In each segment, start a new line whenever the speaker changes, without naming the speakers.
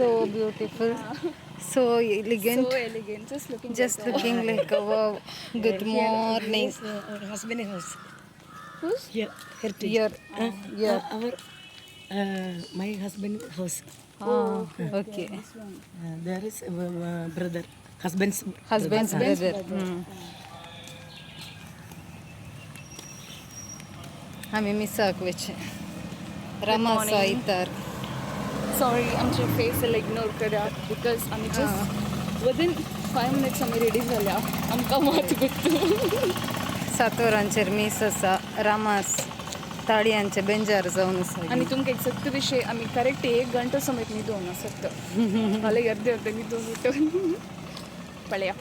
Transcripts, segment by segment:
So beautiful, so elegant.
So elegant, just looking.
Just looking like wow. Good morning.
Our husband house.
Who's?
Here, heritage.
Your your
Our my husband house.
Okay.
There is brother, husband's
husband's brother. आमी मिसाक वचें रामा आयतार.
Sorry, आमचे face ignore करा because आमी just within 5 minutes आमी ready जाल्या. आमकां मात गुत्तू.
7 वरांचेर मीस आसा, रामास ताळयांचे बेंजार जावन आसा.
आनी तुमकां एक सत्य विशय, आमी करेक्ट एक घंटो समेत न्हिदोन सत्त फाल्यां अर्दे अर्दे न्हिदोन उठून पळया.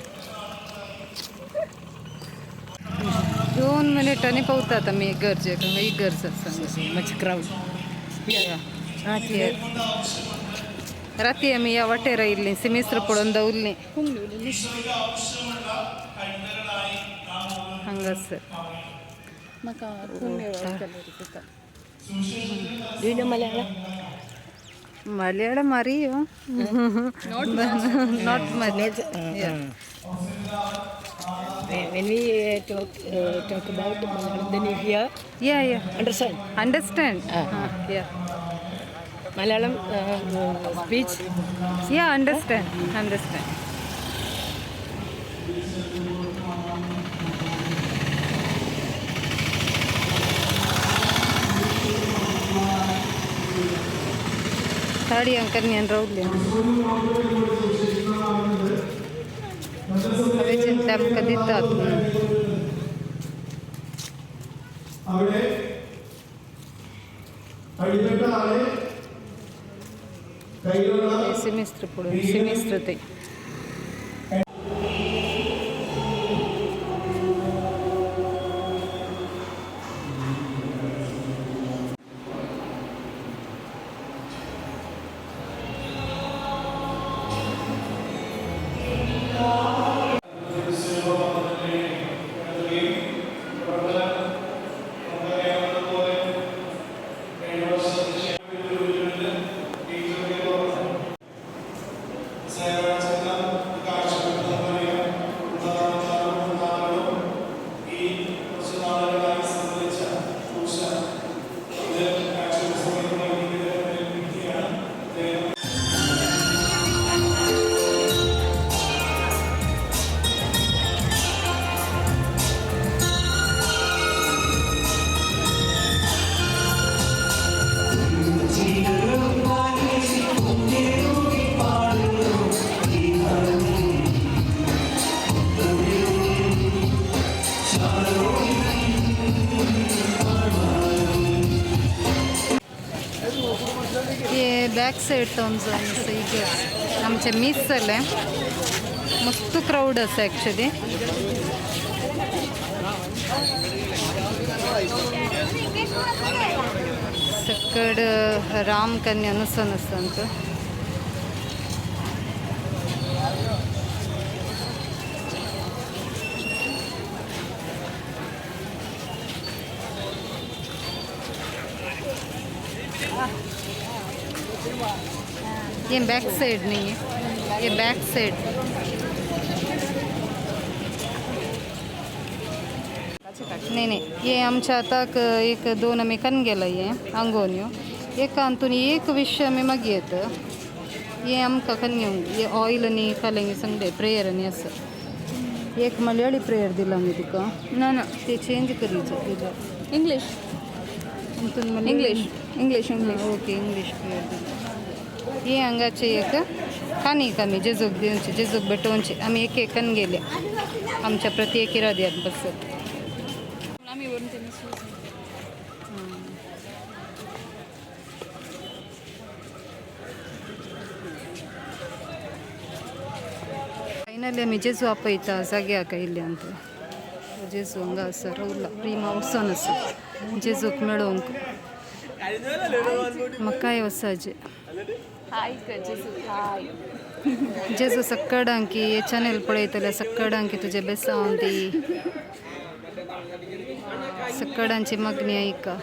2 मिनिटांनी पावतात आमी इगर्जेक. हांगा इगर्ज आसा.
Much crowd. Here. Ah, here.
राती आमी ह्या वाटेर आयिल्लीं, सिमिस्त्र पळोवन दवरलीं. हांगासर.
म्हाका खूब.
Do you know Malayalam?
Malayalam അറിയോ? Not much.
Not, When we talk about Malayalam, then you hear,
yeah.
Understand.
Understand. Yeah.
Malayalam speech.
Yeah, understand, understand. താടി अंकल रावले हांवें आमकां दितात म्हणून.
അവിടെ അടിപ്പെട്ട ആളെ കയ്യിലുള്ള
सिमिस्त्र पळोवन सिमिस्त्र ते. हे बॅक सायड तो इगर्ज आमचें मीस जालें. मस्त क्रावड आसा एक्चुली. सकड राम कन्या अनुसन आसा आमचो. ये बैक साइड नहीं है, ये बैक साइड. नाही नाही, हे आमच्या आताक एक दोन आमी कन गेला. हे आंगोन्यो एक अंतून एक विषय आमी मागीर येता. हे आमकां कन घेवंक हे ऑयल आनी कालेंगी सांगले प्रेयर आनी आसा. एक मलयाळी प्रेयर दिला आमी तुका.
ना ना.
ते चेंज करीचे तुझ्या.
English.
अंतून
English, English, English.
Okay, English prayer दिला. हे हांगाचे एक कानीक आमी जेजूक दिवचे, जेजूक भेटोवचे. आमी एक एकन गेले आमच्या प्रत्येक इराद्यात बसत.
आमी व्हरून तेन्ना.
फायनली आमी जेजू आपयता जाग्याक आयिल्ले. अंत जेजू हांगा आसा रावला. प्रिमा वचोन आसा जेजूक मेळोवंक. म्हाकाय वचाजे.
हाय जेजू, हाय.
जेजू सक्कडांकी हे चॅनल पळयतले सक्कडांकी तुजे बेसांव दी, सक्कडांची मागणी ऐका.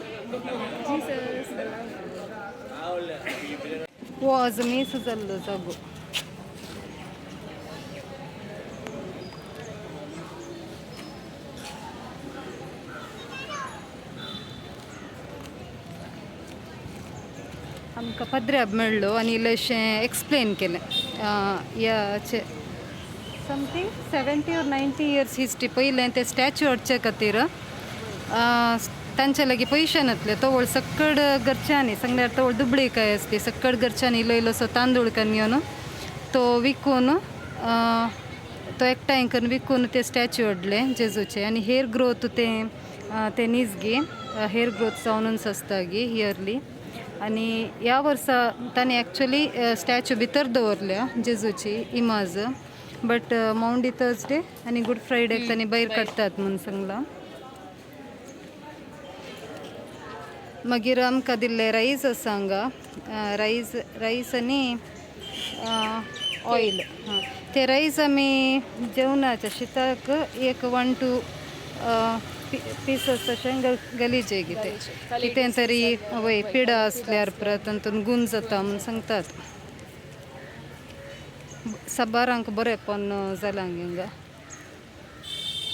जीसस.
वाज मीस जाल्लो जागो. आमकां पद्र्याब मेळ्ळो आनी इल्लेशें एक्सप्लेन केलें ह्याचे something 70 or 90 years history. पयलें ते स्टॅच्यू हाडचे खातीर तांचे लागीं पयशे नासले. तवळ सक्कड घरच्यांनी सांगल्यार तवळ दुबळी काय आसली, सक्कड घरच्यांनी इल्लो इल्लोसो तांदूळ कन्न घेवन तो विकून तो एकठांय करून विकून ते स्टॅच्यू हाडले जेजूचे. आनी हेअर ग्रोथ ते ते निजगी हेअर ग्रोथ जावनूच आसता गी इयरली. आनी ह्या वर्सा तांणी एक्चुली स्टॅच्यू भितर दवरल्या जेजूची इमाज, बट मौंडी थर्सडे आनी गुड फ्रायडेक तांणी भायर काडटात म्हूण सांगलां. मागीर आमकां दिल्ले रायस आसा हांगा, रायस रायस आनी ऑयल. हां, ते रायस आमी जेवणाच्या शिताक एक 1 2 पीसस अशें गलीचे कितें कितें तरी वय पिडा आसल्यार परत तातूंत गूण जाता म्हूण सांगतात. साबारांक बरेंपण जालां हिंगा.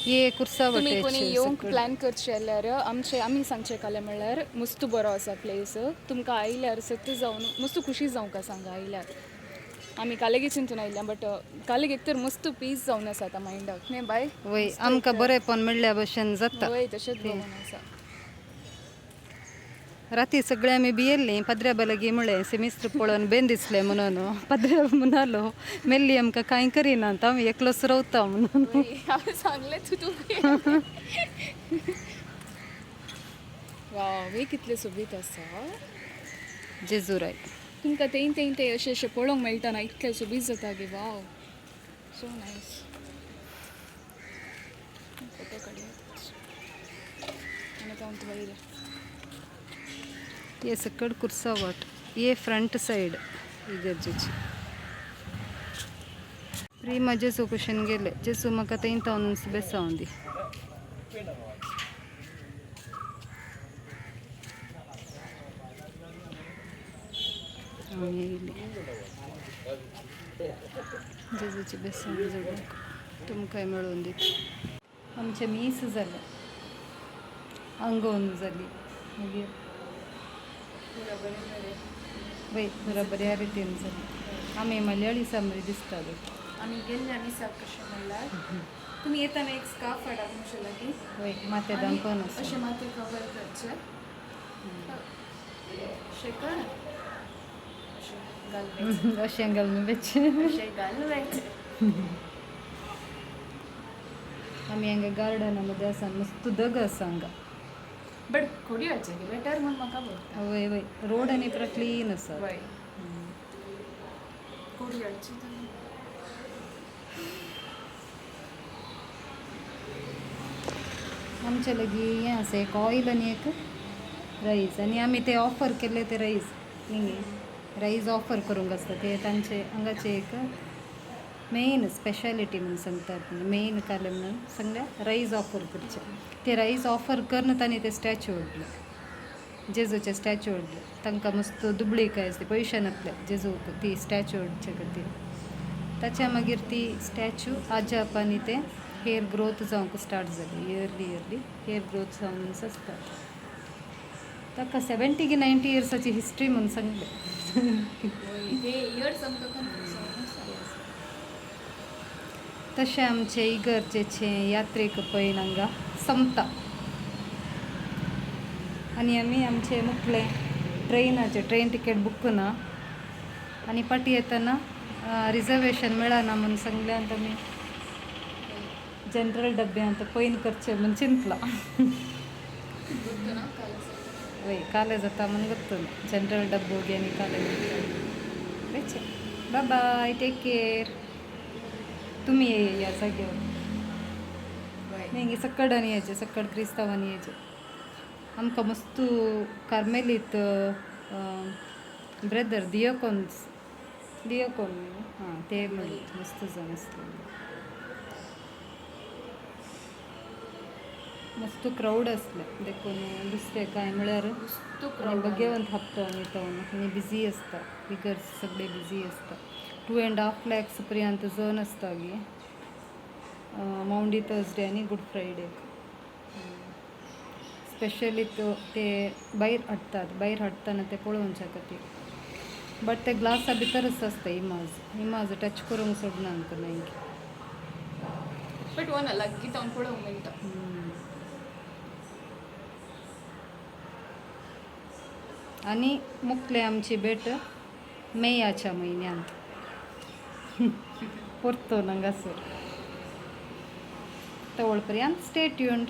ये कुर्सा
तुमी कोणी
वाटेची
येवंक प्लॅन करचें जाल्यार आमचे आमी सांगचें कालें म्हणल्यार मस्त बरो आसा प्लेस. तुमकां आयल्यार सत्य जावन मस्त खुशी जावंक आसा हांगा आयल्यार. आमी कालेगी चिंतून आयल्या बट कालेग एक तर मस्त पीस जावन आसा आतां मायंडाक न्ही बाय.
वय आमकां बरेंपण मेळ्ळ्या भशेन जाता.
वय तशेंच भोंवन आसा.
राती सगळे आमी भियेल्लीं पद्र्याबा लागीं म्हळें सिमिस्त्र पळोवन बेन दिसलें म्हणून. पद्र्या म्हणालो मेल्ली आमकां कांय करिना आमी एकलोच रावता म्हणून.
हांवें सांगलें तूं तुवें. वाव हे कितलें सोबीत आसा
जेजुराय.
तुमकां तें तें तें अशें अशें पळोवंक मेळटा ना, इतलें सोबीत जाता गे. वाव सो नायस. फोटो काडया आनी आतां हांव वयर.
हे सकड कुर्सा वाट, हे फ्रंट सायड इगर्जेची. प्रिमा जेजू कुशेन गेले जेजू म्हाका थंय तावन बेसावन दी. जेजूची बेसावण जोडूंक तुमकांय मेळोवन दिता. आमचें मीस जालें, आंगोवन जाली, मागीर वय पुरा बऱ्या रितीन जालें. आमी मलयाळी सामरी दिसताले.
आमी गेल्ले मिसाक कशें म्हणल्यार तुमी येताना एक स्कार्फ हाडा तुमचे लागीं.
वय माथें धांपून आसा.
अशें माथें कवर करचें अशें कर अशें
अशें घालून वेचें.
अशें घालून वयचें.
आमी हांगा गार्डना मध्ये आसा, मस्त दग आसा हांगा.
बट कोडी हाडचें बेटर म्हूण म्हाका पडटा.
वय वय रोड आनी पुरा क्लीन आसा.
वय कोडी हाडची.
आमचे लागीं हें आसा एक ऑयल आनी एक रायस. आनी आमी ते ऑफर केल्ले ते रायस न्ही, रायस ऑफर करूंक आसता ते तांचे हांगाचे एक मेन स्पेशालिटी म्हूण सांगतात. मेन कालें म्हणून सांगल्यार रायस ऑफर करचें. ते रायस ऑफर करून तांणी ते स्टॅच्यू हाडले, जेजूचे स्टॅच्यू हाडले. तांकां मस्त दुबळी काय आसली, पयशे नासले जेजूक ती स्टॅच्यू हाडचे खातीर. ताच्या मागीर ती स्टॅच्यू आजाप आनी ते हेअर ग्रोथ जावंक स्टार्ट जाली. इयरली इयरली हेअर ग्रोथ जावन आसता. ताका 70 की 90 इयर्साची हिस्ट्री म्हूण सांगलें. तशें आमचे इगर्जेचे यात्रेक पळयन हांगा सोंपता. आनी आमी आमचे मुखले ट्रेनाचे ट्रेन टिकेट बुक ना आनी फाटीं येतना रिजर्वेशन मेळना म्हूण सांगलें आनी आमी जनरल डब्यांत पयन करचें म्हूण चिंतलां. वय काले जाता म्हूण गोत्तू जनरल डब्बो घे आनी काले वयचें. बाय बाय, टेक केअर. तुमी ह्या जाग्यार मागीर सक्कडांनी यायचें, सक्कड क्रिस्तांवांनी यायचें. आमकां मस्त कार्मेलीत ब्रदर दियोकोन्स दियोकोन हां ते म्हणले मस्त जावन आसले. मस्त क्रावड आसलें देखून दुसरें काय म्हळ्यार आनी बगेवंत हप्तो आनी तो आनी बिजी आसता, इगर्ज सगळे बिजी आसता. 2.5 लॅक्स पर्यंत जण आसता गे मावंडी थर्सडे आनी गुड फ्रायडे. स्पेशली तो ते भायर हाडटात, भायर हाडटना ते पळोवच्या खातीर. बट ते ग्लासा भितरच आसता इमाज. इमाज टच करूंक सोडना आमकां मागीर.
बट वन लागीं तावन पळोवंक मेळटा.
आनी मुकले आमची भेट मेयाच्या म्हयन्यांत परतून हांगासर. तवळ पर्यंत स्टे ट्युन्ड.